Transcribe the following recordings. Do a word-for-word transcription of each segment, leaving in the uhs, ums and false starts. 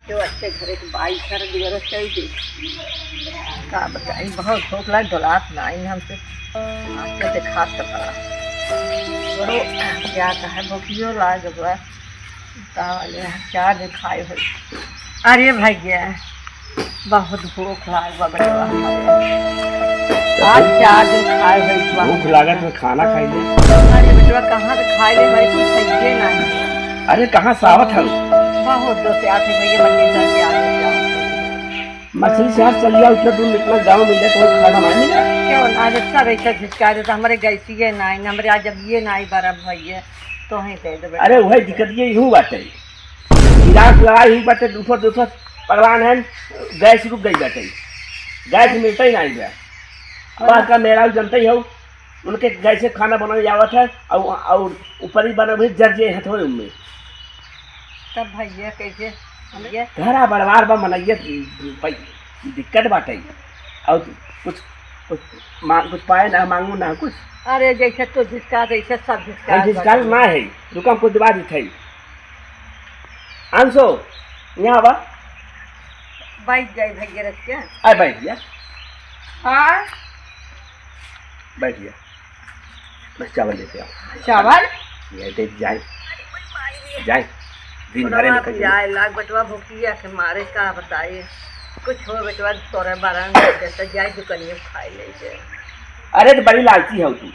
जो अच्छे घरे के बाई घर दुआरे चल दे। का बताई, बहुत भूख लाग, डोलात नाई हमसे। आके देखात तो पड़ा। बड़ो क्या कहे, भूखियो लाग बा। का वाले चार दिन खाए हो। अरे भैया, बहुत भूख लाग बा बेटवा हमारे। आज चार दिन खाए हो बा। भूख लागत में खाना खाई ले। अरे बेटवा, कहाँ से खाए ले भाई, कुछ खाइए ना। अरे, कहाँ से आवत हल? बहुत दूर से आते भैया, मछली शहर से आते हैं। मछली शहर चल गया, उतना दूर इतना गाँव मिल जाए, कोई खाना नहीं मिला? क्यों ना, जब सब ऐसे झिझका देता, हमारे गैसिए ना आई, हमारे आज अब ये ना आई, बर्फ भैया, तो ही दे देबे। अरे, वही दिक्कत ये यूं बाटे, गिरास लगाई हुई बाटे, दूसर, दूसर पकलान है, गैस रुक गई बाटे, गैस मिलता ही नहीं बा। बाहर का मेहरारू जनते ही हो, उनके गैसे खाना बनावे आवत है, और, और ऊपर ही बना भी जर जे हथवे उनमें। तब भैया कैसे भैया? घरा बरबार बा मनैया, पै-, दिक्कत बाटे। और कुछ, कुछ मांग, कुछ पाए ना, मांगू ना कुछ। अरे जैसे तो झिझका, जैसे सब झिझका हम झिझका बाटे। ना है, रुका, हम कुछ दबा दी थे। आंसो, यहाँ बा। बैठ जाए भैया, रख के। आ, बैठ जा। हाँ। बैठ जा। बस चावल लेते आओ। चावल? ये दे जाए। जाए। दिन भरे में कहीं जाए लाग बेटवा, भूखिया के मारे का बताए। कुछ हो बेटवा, तोरे बारह में तो जाए दुकानिए खाए ले जाए। अरे तो बड़ी लालची हो तू।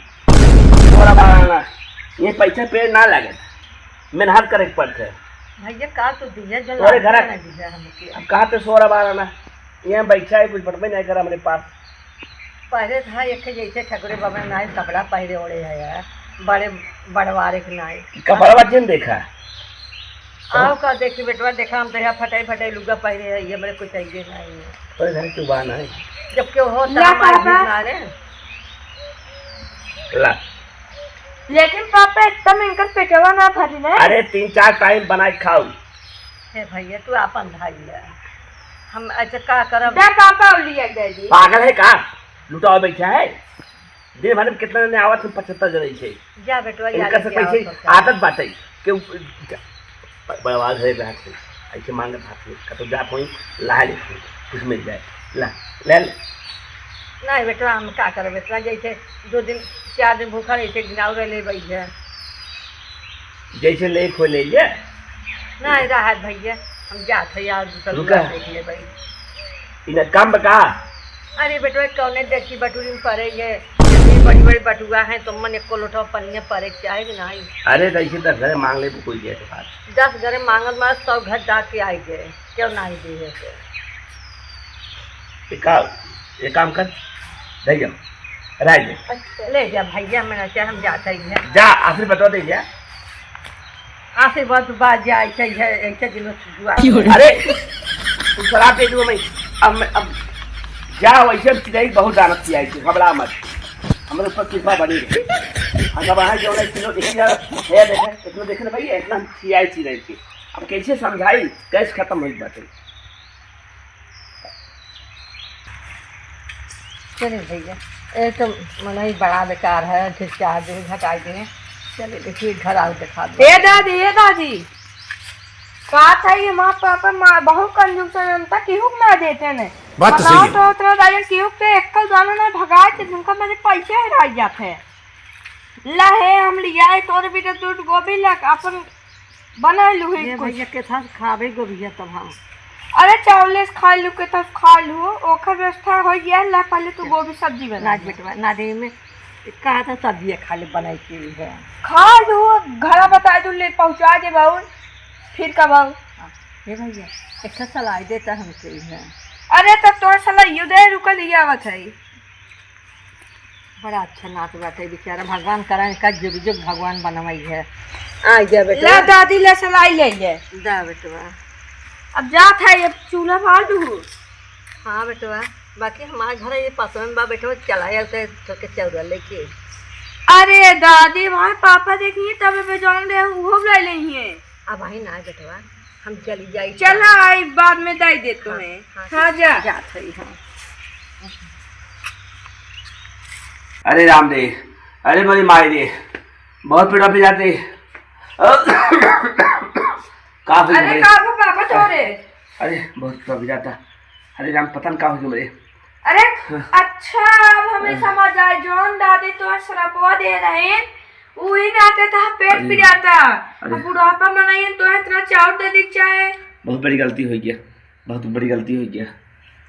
तोरा बारह ना। ये पैसा पेड़ ना लगे। मेहनत करे के पड़त है। भैया, का तू दिया जो तोरे लालची घरा ना दिया हमके। अब कहाँ पे सोरा बारह ना? यहाँ बैठा है, कुछ बटबे नहीं करा हमरे पास। पहले था एक जैसे ठकुरे बाबा नाई कपड़ा पहरे ओढ़े है यार, बड़े बड़वारे के नाई। कपड़वा जिन देखा। आओ का देखी बेटवा, देखा हम तो यहाँ फटाई फटाई लुगा पहरे है, ये मेरे कुछ चाहिए नहीं है। तोरे घर की बात नहीं। जब क्यों हो तो ला हमारे पापा। घर ना रे। ला। लेकिन पापा, एकदम इनकर पेटवा ना भरी ना। अरे, तीन चार टाइम बनाए खाओ। हे भैया, तू आपन भाई है, हम अच्छा का करब? जा पापा, और लिया दे दी। पागल है का? लुटाओ बैठा है। दिन भर में कितना जने आवत हैं, पचहत्तर जने से। जा बेटवा, जा इनका से लेके आओ पैसे तो क्या? आदत बाटे। के उ-, जा, ब-, बड़वा घरे रह के, ऐसे मांगत हाथ में, कतो जात होई, ला ले, कुछ मिल जाए। ला, ले ले। नहीं बेटवा, हम का करब इतना, जैसे दो दिन, चार दिन भूखा रहे, एक दिन और ले भाई है। जैसे ले खो ले ले। नहीं रहा भैया, हम जात है यार, दूसरा रुका। लुगा देख ले भाई। इन्हें काम बका। अरे बेटवा, कौने देखी बटुरी में पड़े ये, इतनी बड़ी बड़ी बटुआ है, तो मन एको लोटा पनिया पड़े के चाहे कि नहीं? अरे, तो ऐसे दस घरे मांग ले, कोई दे तो बात। दस घरे मांगत मार सौ घर डाक के आई गए, क्यों नहीं दे है तो? एक काम, एक काम कर, दे जा, रह जा। अच्छा। ले जा भैया, मैंने चाहे हम जाते ही हैं। जा, आखिरी बता दे जा। आशीर्वाद बा जा, ऐसे ही है, ऐसे दिनों से दुआ। अरे, तू शराब दे दूँ मैं। अब मैं, अब जा, वैसे हम चिल्लाई बहुत दानत किया है, घबरा मत। हमारे ऊपर कृपा बनी रहे। हम अब यहाँ जो है, किलो एक हजार है, देखे, इतना देखे ना भाई, इतना हम खियाए चिल्लाई के। अब कैसे समझाई, कैसे खत्म होई बात है। चलिए भैया, ये तो मनई बड़ा बेकार है, ठीक चार दिन घटाई दें। चलिए देखिए, घर आओ, दिखा दो। ए दादी, ए दादी, का था ये माँ पापा, माँ बहुत कंजूस है, जनता केहू के ना देते ने। बात तो सही है। तो उतना दाजन केहू के एक्कल दाना ना भगाए के, तुमका मेरे पैसे हेराई जाते हैं। ला हे, हम लियाए तोरे भी तो दूध गोभी ला, अपन बनाए लू है ये कुछ। भैया के साथ खाबे गोभिया तब हम। अरे चावले से खा लू के तब खा लू, ओकर व्यवस्था हो गया ला, पहले तू गोभी सब्जी बना ना ले। बेटवा, ना दे में कहा था सब्जी खा ले बनाई के है। खा लू, घरा बता दू ले पहुँचा दे बाउल, फिर कब आऊ? हाँ, हे भैया, एक ठो सलाई देता हमके है। अरे तब तोर सलाई यू दे रुकल ही आवत है। बड़ा अच्छा नात बाटे बेचारा, भगवान करा इनका जुग जुग भगवान बनवाई है। आ गया बेटवा। ला दादी, ले सलाई ले ले। दा बेटवा। अब जात है, ये चूल्हा बार दू। हाँ बेटवा, बाकी हमारे घर ये पसंद बा बेटवा, चला जाते थोके चौरा लेके। अरे दादी, वहाँ पापा देखिए तब पे जौन रहे वो ले लेंगे। अब आई ना बेटवा, हम चली जाई। चला आई, बाद में दाई दे हाँ, तुम्हें। हाँ, हाँ, जा। जात हई, हाँ। अरे राम रे, अरे मेरी माई रे, बहुत पीड़ा पे जाते। का हो अरे गया? का हो पापा तोरे? अरे, बहुत प्रभु जाता। अरे राम, पता न का हो गया मेरे। अरे, हाँ। अच्छा, अब हमें हाँ। समझ आए, जौन दादी तो श्रपवा दे रहे, वही नाते था पेट अरे। पिराता। अरे। अब बुढ़ापा में नहीं तो इतना चाउर दे दी चाहे। बहुत बड़ी गलती हो गया, बहुत बड़ी गलती हो गया।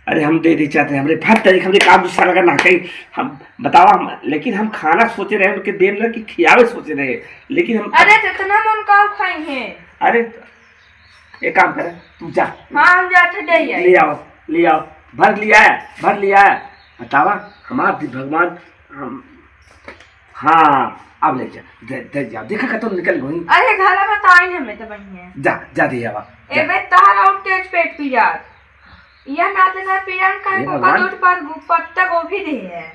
अरे, हम दे दी चाहते हैं, हमरे फट तरीके, हमरे काम दूसरा लगा ना कहीं। हम बतावा, हम, लेकिन हम खाना सोचे रहे, उनके देन रहे कि खियावे सोचे रहे, लेकिन हम अरे, जितना मन का खाई है। अरे, एक काम करे, तू जा। हाँ, हम जाते दे आई। ले आओ, ले आओ, भर लिया है, भर लिया है। बतावा, हमार दि-, भगवान, हम, हाँ, अब ले जा, दे, दे जा, देखा का तो निकल गई। अरे, घरा बताई नहीं, हमें तो बनी है। जा, जा दे आवा, जा। ए बे, तहरा और तेज पेट पिरात। यह नाते ना पिरान का हे को भगवान। कदूर पर गु-, पत्ता गोभी दे है।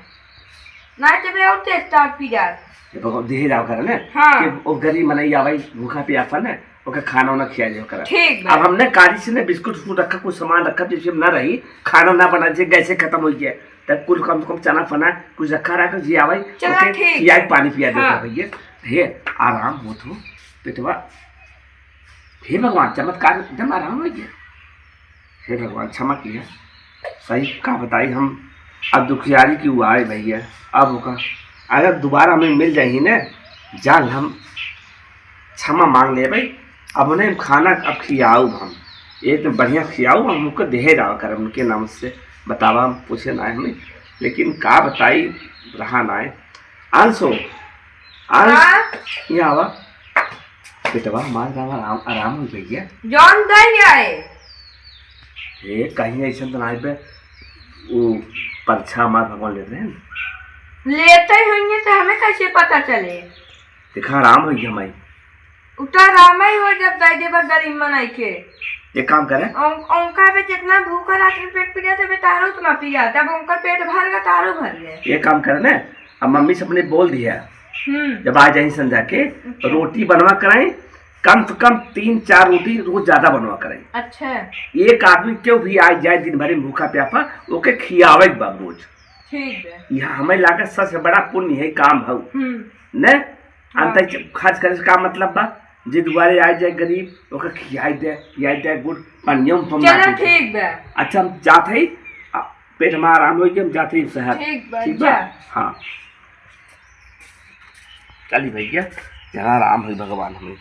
ना तो बे और तेज ताप पिरात। ये भगवान, देहे जाओ करे ना, हाँ। कि वो गरीब मनई आवे, भूखा प्यासा ना, ओके खाना वाना खिया जाओ करे। ठीक बा। अब हमने कारी से ना बिस्कुट उस्कुट रखा, कुछ सामान रखा, जैसे हम ना रही, खाना ना बना, जे गैसे खत्म हो गया, तब कुल कम से कम चना फना कुछ रखा रखा, जी आवे, चला, ओके ठीक खिया है। पानी पिया देता हाँ। भैया। हे, आराम होत हो, पेटवा। हे भगवान, चमत्कार, एकदम आराम हो गया। हे भगवान, क्षमा किया। सही का बताई हम, अब दुखियारी की वो आए भैया, अब ओका अगर दोबारा हमें मिल जाही ने, जान हम क्षमा मांग लेबै। अब उन्हें हम खाना अब खियाऊ हम, एक दिन बढ़िया खियाऊ हम, उनको देहे रहा कर उनके नाम से। बतावा, हम पूछे ना हमें, लेकिन का बताई, रहा ना है। आंसू, आंस, हाँ? यहाँ आवा। बेटवा, हमार गाँव आराम, आराम हो गई है। जौन दही आए। ए, कहीं ऐसा तो ना पे वो परछा हमार भगवान लेते हैं। लेते होंगे तो हमें कैसे पता चले? देखा, आराम हो गया हमारी। उता आराम ही हो जब दे देबा गरीब मनई के। एक काम करे। उन-, उनका पे जितना भूखा रात में पेट पिरात है, तारो उतना पिरात। अब उनका पेट भर गया, तारो भर गया। एक काम करे ना, अब मम्मी से अपने बोल दिया, हम्म। जब आ जाए संझा के, अच्छा। रोटी बनवा कराए, कम से कम तीन चार रोटी रोज ज्यादा बनवा कराए। अच्छा। एक आदमी क्यों भी आ जाए दिन भर में भूखा प्यासा, ओके खियावे के बाद रोज। ठीक है। यह हमें लागत सबसे बड़ा पुण्य है काम है। हम्म। ने? हाँ। अंत खर्च करे से का मतलब बा? जे दुआरे आ जाए गरीब, ओके खियाई दे, पियाई दे, गुड़ पनिया में हम चलो ना पीते। ठीक बा। अच्छा, हम जात है, आ, पेट में आराम हो गया, हम जात है शहर। ठीक बा, ठीक बा? जा। हाँ। चली भैया, जहाँ राम है भगवान हमें।